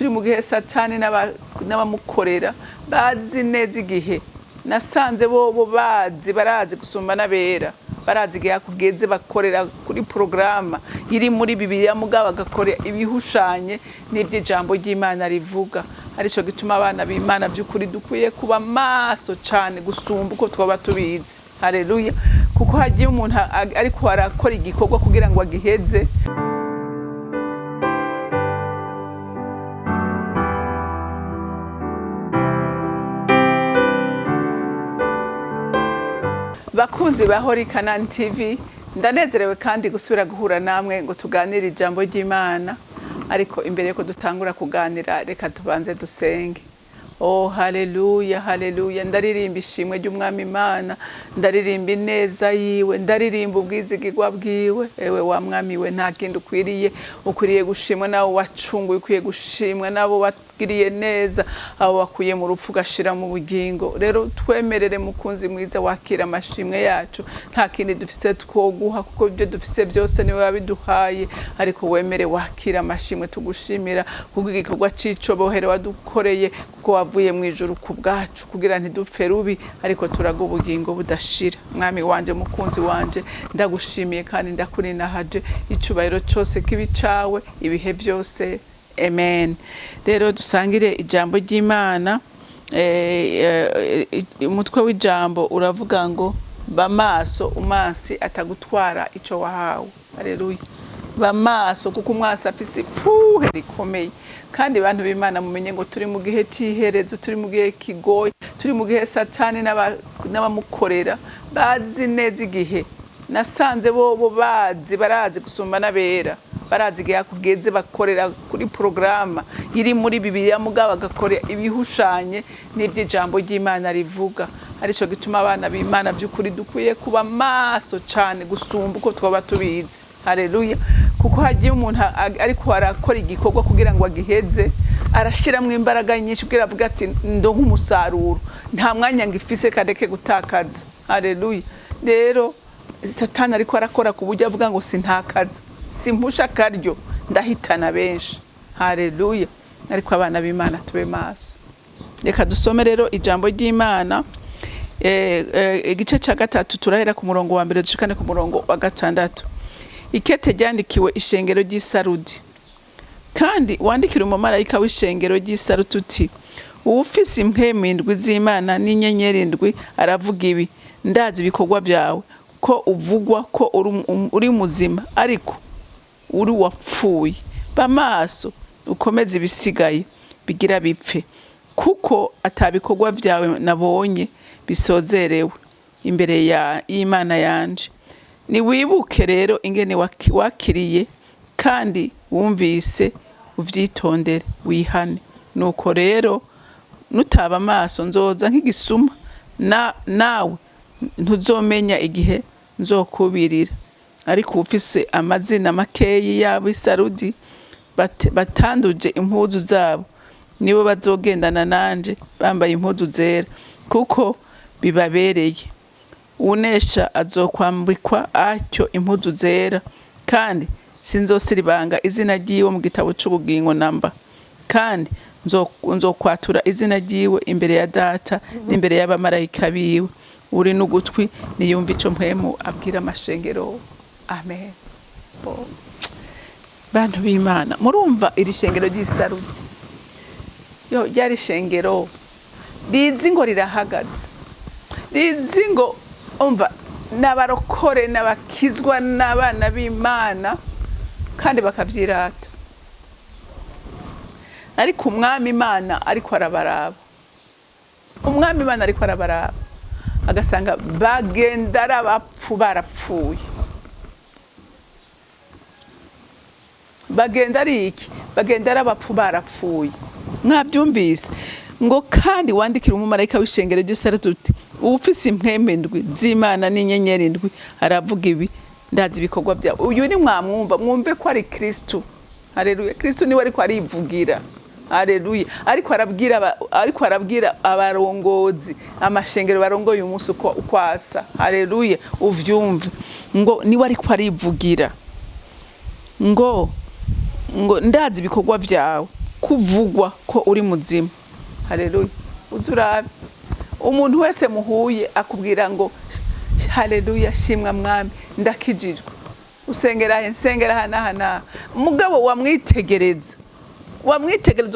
Turi mu gihe Satani n'abamukorera bazi neza igihe. Nasanze bobo bazi, barazi gusumba n'abera, barazi igihe hakugeze, bakorera kuri porogaramu iri muri Bibiliya, mugabo bagakora ibihushanye n'iby'ijambo ry'Imana rivuga. Arico gituma abana b'Imana by'ukuri dukwiye kuba maso cyane gusumba uko twaba tubizi. Haleluya! Kuko hagiye umuntu ariko arakora igikorwa kugira ngo agiheze. Bakunzi ba Holy Canaan TV, ndanezerewe kandi gusubira guhura namwe ngo tuganire ijambo ry'Imana. Ariko imbere yuko dutangura kuganira, reka tubanze dusenge. Oh, haleluya, haleluya! Ndaririmba ishimwe ry'Umwami Imana, ndaririmba ineza yiwe, ndaririmba ubwizigirwa bwiwe. Ewe wa Mwami we, nta kindi ukwiriye, ukwiriye gushimwa nawe wacunguye, ukwiye gushimwa nabo wagiriye neza, abo wakuye mu rupfu ugashira mu bugingo. Rero twemerere, mukunzi mwiza, wakira amashimwe yacu. Nta kindi dufise twoguha, kuko ibyo dufise byose niwe wabiduhaye, ariko wemere wakira amashimwe tugushimira kuko igikorwa c'icobohero wadukoreye, kuko wavuye mu ijuru ku bwacu kugira ntidupfe rubi, ariko turaga ubugingo budashira. Mwami wanje, mukunzi wanje, ndagushimiye kandi ndakuninahaje. Icubahiro cose kibi cawe ibihe byose, amen. Rero dusangire ijambo ry'Imana. Umutwe w'ijambo uravuga ngo: "Ba maso, umwansi atagutwara ico wahawe." Haleluya! Ba maso, kuko umwansi afise ipfuhe rikomeye. Kandi bantu b'Imana, mumenye ngo turi mu gihe cy'iherezo, turi mu gihe kigoye, turi mu gihe Satani n'abamukorera bazi neza igihe. Nasanze bobo bazi, barazi gusumba n'abera, barazi igihe hakugeze, bakorera kuri porogaramu iri muri Bibiliya, mugabo bagakora ibihushanye n'iby'ijambo ry'Imana rivuga. Arico gituma abana b'Imana by'ukuri dukwiye kuba maso cyane gusumba uko twaba tubizi. Haleluya! Kuko hagiye umuntu ariko arakora igikorwa kugira ngo agiheze, arashiramwo imbaraga nyinshi kugira avuga ati: "Ndonke umusaruro, nta mwanya ngifise, kandeke gutakaza." Haleluya! Rero Satani ariko arakora ku buryo avuga ngo: "Sintakaza, simpusha akaryo, ndahitana benshi." Haleluya! Ariko abana b'Imana tube maso. Reka dusome rero ijambo ry'Imana. Igice cya gatatu, turahera ku murongo wa mbere dushikane ku murongo wa gatandatu. Ikete ryandikiwe ishengero ry'Isarudi. Kandi wandikire umumarayika w'ishengero ry'Isarudi uti: "Uwufise impwemu indwi z'Imana n'inyenyeri indwi aravuga ibi: Ndazi ibikorwa byawe, ko uvugwa ko uri muzima, ariko uri wapfuye. Ba maso, ukomeze ibisigaye bigira bipfe, kuko atabikorwa byawe nabonye bisozerewe imbere y'Imana yanje. Niwibuke rero ingene wakiriye kandi wumvise, uvyitondere, wihane. Nuko rero nutaba amaso, nzoza nk'igisuma, nawe ntuzomenya igihe nzokubirira. Ariko ufise amazina makeyi y'ab'Isarudi batanduje impuzu zabo, nibo bazogendana nanje bambaye impuzu zera, kuko bibabereye. Unesha azokwambikwa atyo impuzu zera, kandi sinzosiribanga izina ryiwe mu gitabo c'ubugingo namba, kandi nzokwatura izina ryiwe imbere ya Data n'imbere y'abamarayika biwe. Uri n'ugutwi niyumva ico Mpwemu abwira amashengero." Amen. Oh. Bantu b'Imana, murumva iri shengero ry'Isarudi yo ryari shengero rizi ngo rirahagaze, rizi ngo umva n'abarokore n'abakizwa n'abana b'Imana, kandi bakavyirata. Ariko Umwami Imana ariko arabaraba, Umwami Imana ariko arabaraba, agasanga bagenda ari abapfu barapfuye. Bagenda ari iki? Bagenda ari abapfu barapfuye. Mwabyumvise ngo: "Kandi wandikire umumarayika w'ishengero ry'Isarudi uti: Uwufise impwemu indwi z'Imana n'inyenyeri indwi aravuga ibi: Ndazi ibikorwa byawe." Uyu ni mwamwumva, mwumve ko ari Kristu. Haleluya! Kristu niwe ariko arivugira. Haleluya! Ariko arabwira abarongozi, amashengero barongoye umunsi uko asa. Haleluya! Uvyumve ngo niwe ariko arivugira ngo: "Ndazi ibikorwa byawe." Kuvugwa ko uri muzima. Haleluya! Uzi urabe umuntu wese muhuye akubwira ngo: "Haleluya, shimwa Mwami, ndakijijwe." "Usengera he?" "Nsengera aha n'aha n'aha." Mugabo wamwitegereza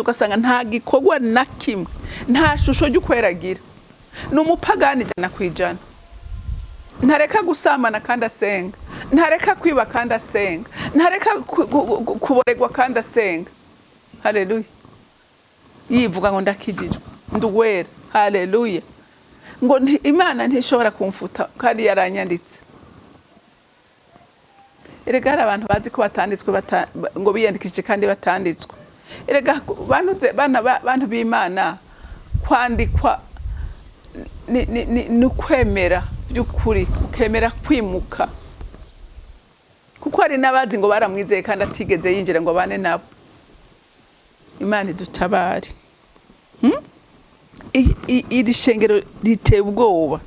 ugasanga nta gikorwa na kimwe, nta shusho ry'ukweragira, ni umupagani 100%. Ntareka gusambana kandi asenga, ntareka kwiba kandi asenga, ntareka kuboregwa kandi asenga. Haleluya! Yivuga ngo: "Ndakijijwe, nduwera." Haleluya! Ngo: "Imana ntishobora kumfuta kandi yaranyanditse." Erega hari abantu bazi ko batanditswe, ngo biyandikishije kandi batanditswe. Erega bana bantu b'Imana, kwandikwa ni ukwemera by'ukuri, ukemera kwimuka, kuko hari n'abazi ngo baramwizeye kandi atigeze yinjira ngo abane nabo. Imana idutabare. Iri shengero riteye ubwoba,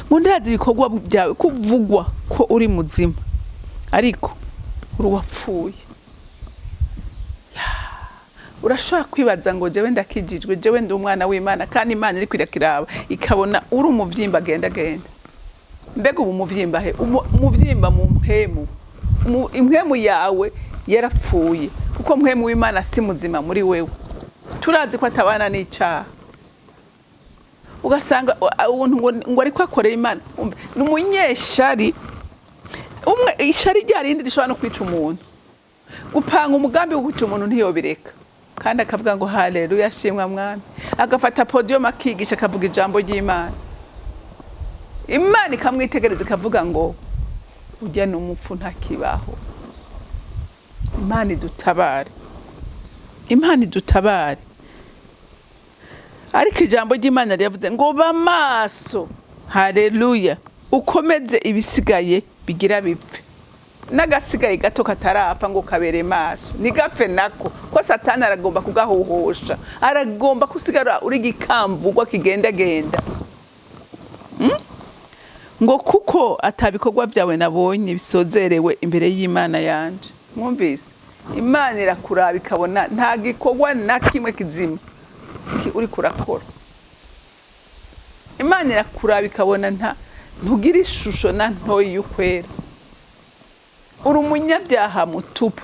ngo: "Ndazi ibikorwa byawe, kuvugwa ko uri muzima, ariko uri uwapfuye." Urashobora kwibaza ngo: "Jewe ndakijijwe, jewe ndi umwana w'Imana," kandi Imana iriko irakiraba ikabona uri umuvyimba agenda agenda. Mbega ubu umuvyimba he? Umuvyimba mu mpemu. Impwemu yawe yarapfuye, kuko mpwemu w'Imana si muzima muri wewe. Turazi ko atabana n'icaha. Ugasanga ubuntu ngo ariko akorera Imana. Umve, ni umunyeshari umwe, ishari rya rindi rishobora no kwica umuntu, gupanga umugambi wo kwica umuntu ntiyobireka, kandi akavuga ngo: "Haleluya, shimwa Mwami," agafata podium akigisha, akavuga ijambo ry'Imana. Imana ikamwitegereza ikavuga ngo: "Ujya ni umupfu, ntakibaho." Imana idutabare, Imana idutabare. Ariko ijambo ry'Imana ryavuze ngo: "Ba maso, haleluya, ukomeze ibisigaye bigira bipfe." N'agasigaye gato katarapfa, ngo kabere maso ntigapfe nako, ko Satani aragomba kugahuhusha, aragomba kusigara uri gikamvugwa kigendagenda. Ngo: "Kuko atabikorwa byawe nabonye bisozerewe imbere y'Imana yanje." Mwumvise? Imana irakuraba ikabona nta gikorwa na kimwe kizima uri kurakora. Imana irakuraba ikabona nta ntugira ishusho na ntoyi y'ukwera, uri umunyabyaha mutupu.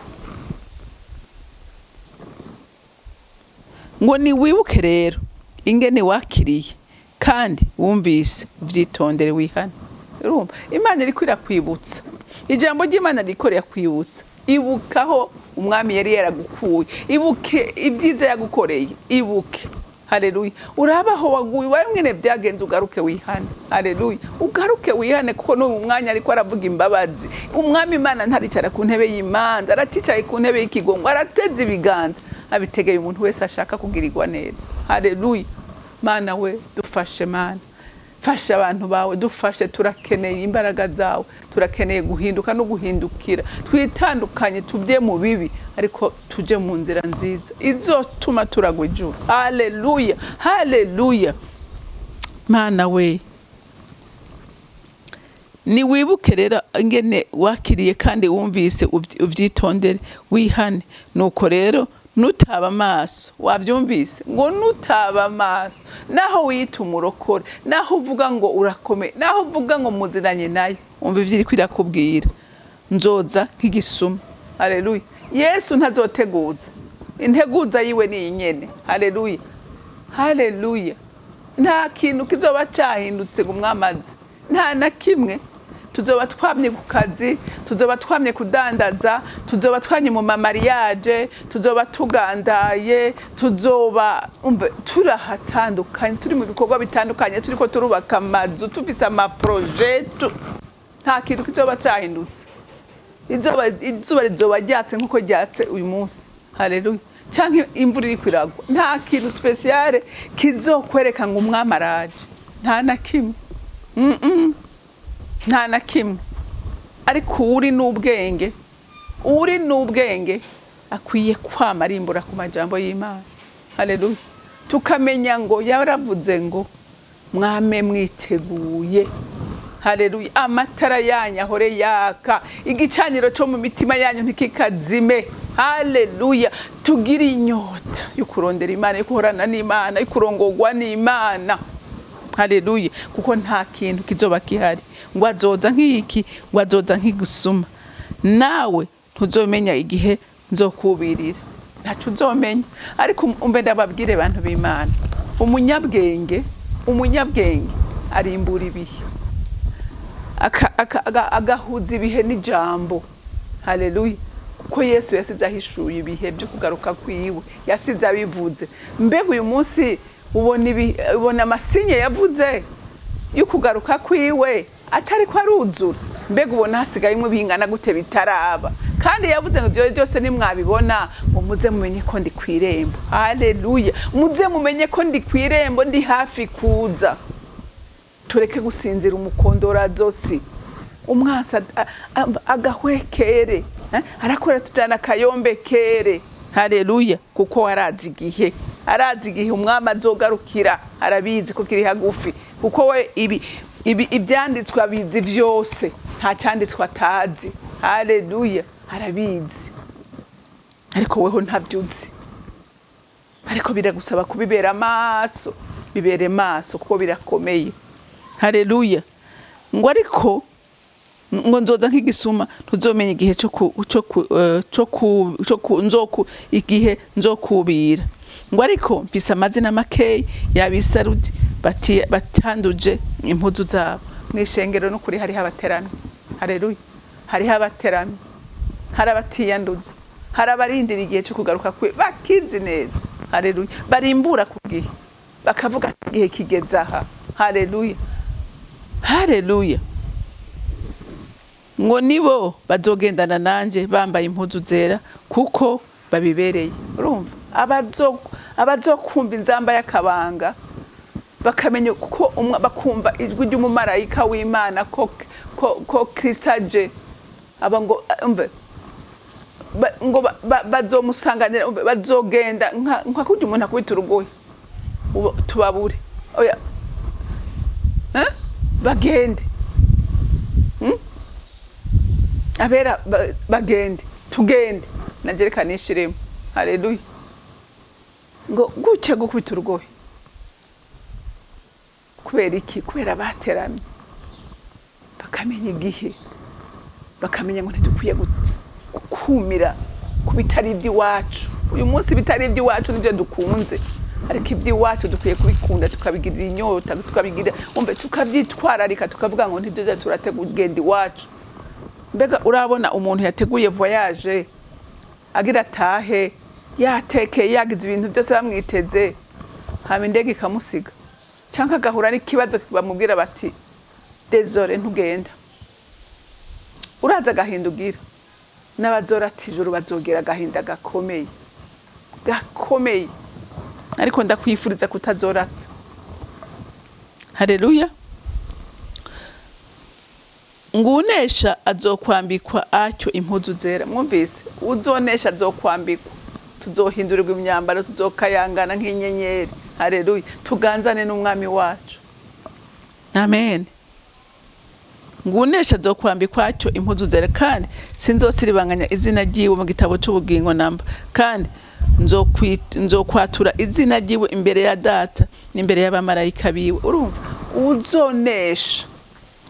Ngo: "Niwibuke rero ingene wakiriye kandi wumvise, uvyitondere, wihane." Urumva, Imana iriko irakwibutsa, ijambo ry'Imana ririko rirakwibutsa: ibukaho Umwami yari yaragukuye, ibuke ibyiza yagukoreye, ibuke. Haleluya! Uraba aho waguye, wari mwene byagenze, ugaruke wihane. Haleluya! Ugaruke wihane, kuko n'ubu mwanya ariko aravuga imbabazi. Umwami Imana ntaricara ku ntebe y'imanza, aracicaye ku ntebe y'ikigongo, arateze ibiganza, abitegeye umuntu wese ashaka kugirirwa neza. Haleluya! Mana we, dufashe. Mana, fasha abantu bawe, dufashe. Turakeneye imbaraga zawe, turakeneye guhinduka no guhindukira, twitandukanye, tubye mu bibi ariko tuje mu nzira nziza izotuma turagwa ijuru. Haleluya, haleluya! Mana we, niwibuke rero ingene wakiriye kandi wumvise, uvyitondere, wihane. Nuko rero nutaba amaso, wavyumvise, ngo nutaba amaso, naho wiyita umurokore, naho uvuga ngo urakomeye, naho uvuga ngo muziranye nayo, umva ivyo iriko irakubwira: "Nzoza nk'igisuma." Haleluya! Yesu ntazoteguza, integuza yiwe ni iyi nyene. Haleluya, haleluya! Nta kintu kizoba cyahindutse ngo umwamaze, nta na kimwe. Tuzoba twamye ku kazi, tuzoba twamye kudandaza, tuzoba twamye mu ma mariage, tuzoba tugandaye, tuzoba, umve, turahatandukanye, turi mu bikorwa bitandukanye, turiko turubaka amazu, tufise ama projets. Nta kintu kizoba cyahindutse. Izuba rizoba ryatse nk'uko ryatse uyu munsi, haleluya, canke imvura iriko iragwa. Nta kintu spécial kizokwereka ngo Umwami araje, nta na kimwe. Nta na kimwe. Ariko uri n'ubwenge, uri n'ubwenge akwiye kwama arimbura ku majambo y'Imana. Haleluya! Tukamenya ngo yaravuze ngo: "Mwame mwiteguye." Haleluya! "Amatara yanyu ahore yaka, igicaniro cyo mu mitima yanyu ntikikazime." Haleluya. Tugire inyota yo kurondera Imana, yo guhorana n'Imana, yo kurongorwa n'Imana. Haleluya. Kuko nta kintu kizoba gihari ngo azoza nk'iki, ngo azoza nk'igusuma. Nawe ntuzomenya igihe nzokubirira, ntaco uzomenya. Ariko umve ndababwire, bantu b'Imana, umunyabwenge arimbura ibihe, agahuza ibihe n'ijambo. Haleluya. Kuko Yesu yasize ahishuye ibihe byo kugaruka kwiwe, yasize abivuze. Mbega uyu munsi ubona ama signes yavuze yo kugaruka kwiwe atari ko aruzura? Mbega ubona hasigayemwo bingana gute bitaraba? Kandi yavuze ngo ibyo byose nimwabibona, ngo muze mumenye ko ndi kw'irembo. Haleluya. Muze mumenye ko ndi kw'irembo, ndi hafi kuza. Tureke gusinzira umukondorazosi. Umwasi agahwekere, arakora tujana akayombekere. Haleluya. Kuko arazi igihe, arazi igihe umwami azogarukira, arabizi ko kiri hagufi. Kuko we ibi ibyanditswe abizi byose, nta cyanditswe atazi. Haleluya. Arabizi, ariko weho ntabyo uzi. Ariko biragusaba kubibera amaso, bibere maso, kuko birakomeye. Haleluya. Ngo ariko ngo nzoza nk'igisuma, ntuzomenya igihe cyo ku cyo ku eh, cyo ku cyo ku nzoku igihe nzokubira. Ngo ariko mfise amazina makeyi y'ab'i Sarudi batanduje impuzu zabo. Mu ishengero n'ukuri hariho abateramyi. Haleluya. Hariho abateramyi, hari abatiyanduza, hari abarindira igihe cyo kugaruka kwe bakizi neza. Haleluya. Barimbura ku gihe, bakavuga ati igihe kigeze aha. Haleluya, haleluya. Ngo nibo bazogendana nanje bambaye impuzu zera, kuko babibereye. Urumva, abazokumva inzamba y'akabanga, bakamenya ko bakumva ijwi ry'umumarayika w'Imana ko Kristo aje, aba ngo umve ngo bazomusanganira, umve, bazogenda nka kurya umuntu akubita urugohe. Tubabure, oya. Eh? Bagende. Abera bagende, tugende, nanjye reka nishiremo. Haleluya. Ngo gutya gukubita urugohe. Kubera iki? Kubera bateramye, bakamenya igihe, bakamenya ngo ntidukwiye kumira ku bitari iby'iwacu. Uyu munsi bitari iby'iwacu nibyo dukunze, ariko iby'iwacu dukwiye kubikunda, tukabigirira inyota, tukabigira, umve, tukabyitwararika, tukavuga ngo ntituze turategura ugenda iwacu. Mbega urabona umuntu yateguye voyage, agira atahe, yatekeye, yagize ibintu byose, bamwiteze, hama indege ikamusiga, cyangwa agahura n'ikibazo, bamubwira bati désolé, ntugenda? Uraza agahinda ugira. N'abazorata ijuru bazogera agahinda gakomeye, gakomeye. Ariko ndakwifuriza kutazorata. Haleluya. Ngunesha azokwambikwa atyo impuzu zera. Mwumvise? Uzonesha azokwambikwa, tuzohindurirwa imyambaro, tuzokayangana nk'inyenyeri. Haleluya. Tuganzane n'umwami wacu. Amen. Ngunesha azokwambikwa atyo impuzu zera, kandi sinzosiribanganya izina ryiwe mu gitabo c'ubugingo namba, kandi nzokwatura izina ryiwe imbere ya Data n'imbere y'abamarayika biwe. Urumva, uzonesha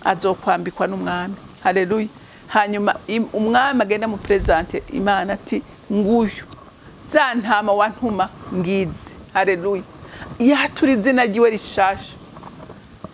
azokwambikwa n'umwami. Haleluya. Hanyuma umwami agenda mu présente Imana ati nguyu, za ntama wantuma ngizi. Haleluya. Yatura izina ryiwe rishasha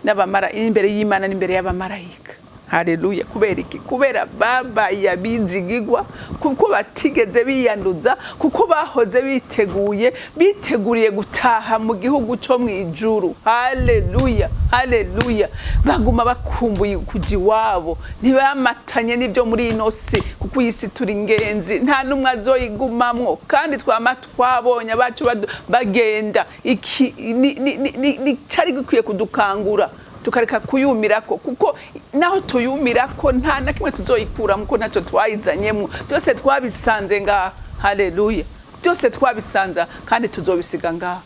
n'abamara imbere y'Imana n'imbere y'abamarayika. Haleluya. Kubera iki? Kubera babaye abizigigwa, kuko batigeze biyanduza, kuko bahoze biteguye, biteguriye gutaha mu gihugu cyo mu ijuru. Haleluya, haleluya. Baguma bakumbuye kuja iwabo, ntibamatanye n'ibyo muri ino si, kuko iyi si turi ingenzi, nta n'umwe azoyigumamwo. Kandi twama twabonye abacu bagenda. Iki ni cari gikwiye kudukangura, tukareka kuyumirako, kuko naho tuyumirako nta na kimwe tuzoyikuramo, ko ntacyo twayizanyemo. Byose twabisanze ngaha. Haleluya. Byose twabisanze kandi tuzobisiga ngaha.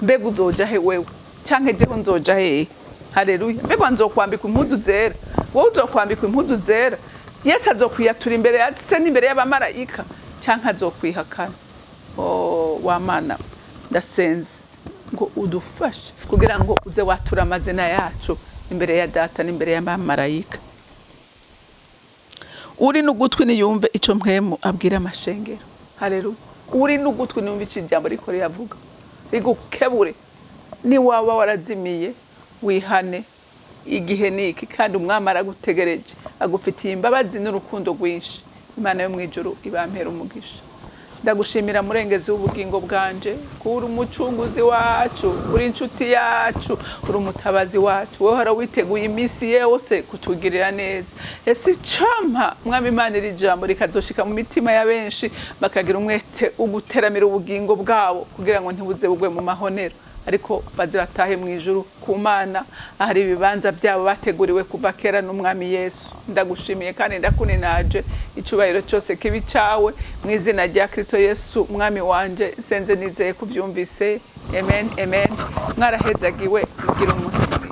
Mbega uzoja he wewe, canke jeho nzoja hehe? Haleluya. Mbega nzokwambikwa impuzu zera? Wowe uzokwambikwa impuzu zera? Yesu azokwiyatura imbere ya Se n'imbere y'abamarayika. Cyangwa azokwihakana? Oh, wa Mana, ndasenze ngo udufashe kugira ngo uze watura amazina yacu imbere ya Data n'imbere y'abamarayika. Uri n'ugutwi niyumve ico Mpwemu abwira amashengero. Haleluya! Uri n'ugutwi niyumve ico ijambo riko riravuga, rigukebure. Niwaba warazimiye, wihane, igihe niki, kandi Umwami aragutegereje, agufitiye imbabazi n'urukundo rwinshi. Imana yo mu ijuru ibampera umugisha. Ndagushimira, Murengezi w'ubugingo bwanje, ko uri umucunguzi wacu, uri inshuti yacu, uri umutabazi wacu. Wowe uhora witeguye iminsi yose kutugirira neza. Ese icampa, Mwami Imana, iri jambo rikazoshika mu mitima ya benshi, bakagira umwete wo guteramira ubugingo bwabo kugira ngo ntibuze bugwe mu mahonero, ariko baze batahe mu ijuru ku Mana, ahari ibibanza byabo bateguriwe kuva kera n'Umwami Yesu. Ndagushimiye kandi ndakuninaje, icyubahiro cyose kibi cyawe, mu izina rya Kristo Yesu Umwami wanje nsenze nizeye kubyumvise. Amen, amen. Mwarahezagiwe, mugira umunsi mwiza.